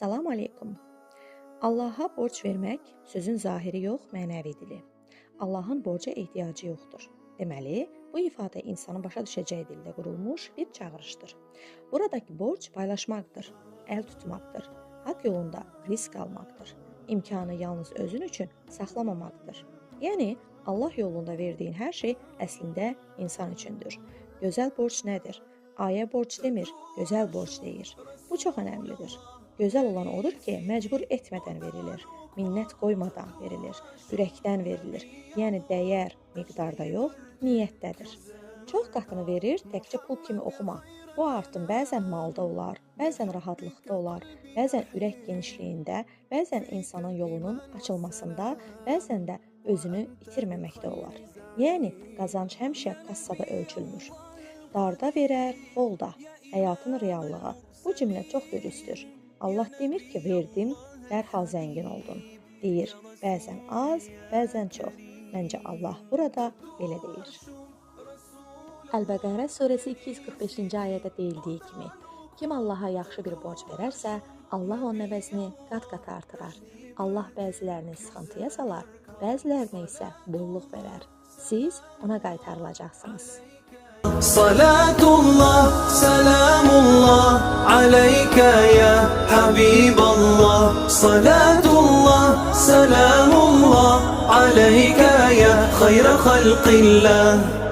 Salam aleykum. Allaha borc vermək sözün zahiri yox, mənəvi dili. Allahın borca ehtiyacı yoxdur. Deməli, bu ifadə insanın başa düşəcəyi dildə qurulmuş bir çağırışdır. Buradakı borc paylaşmaqdır, əl tutmaqdır, haqq yolunda risk almaqdır, imkanı yalnız özün üçün saxlamamaqdır. Yəni, Allah yolunda verdiyin hər şey əslində insan üçündür. Gözəl borc nədir? Ayə borc demir, gözəl borc deyir. Bu çox önəmlidir. Gözəl olan odur ki, məcbur etmədən verilir, minnət qoymadan verilir, ürəkdən verilir. Yəni dəyər miqdarda yox, niyyətdədir. Çox qatını verir, təkcə pul kimi oxuma. Bu artım bəzən malda olar, bəzən rahatlıqda olar, bəzən ürək genişliyində, bəzən insanın yolunun açılmasında, bəzən də özünü itirməməkdə olar. Yəni qazanc həmişə kassada ölçülmür. Darda verər, bolda. Həyatın reallığı. Bu cümlə çox dürüsttür. Allah demir ki, verdim, dərhal zəngin oldun. Deyir, bəzən az, bəzən çox. Məncə Allah burada belə deyir. Əl-Bəqərə surəsi 245-ci ayədə deyildiyi kimi, kim Allaha yaxşı bir borc verərsə, Allah onun əvəzini qat-qat artırar. Allah bəzilərini sıxıntıya salar, bəzilərinə isə bolluq verər. Siz ona qaytarılacaqsınız. صلاة الله سلام الله عليك يا حبيب الله، صلاة الله سلام الله عليك يا خير خلق الله.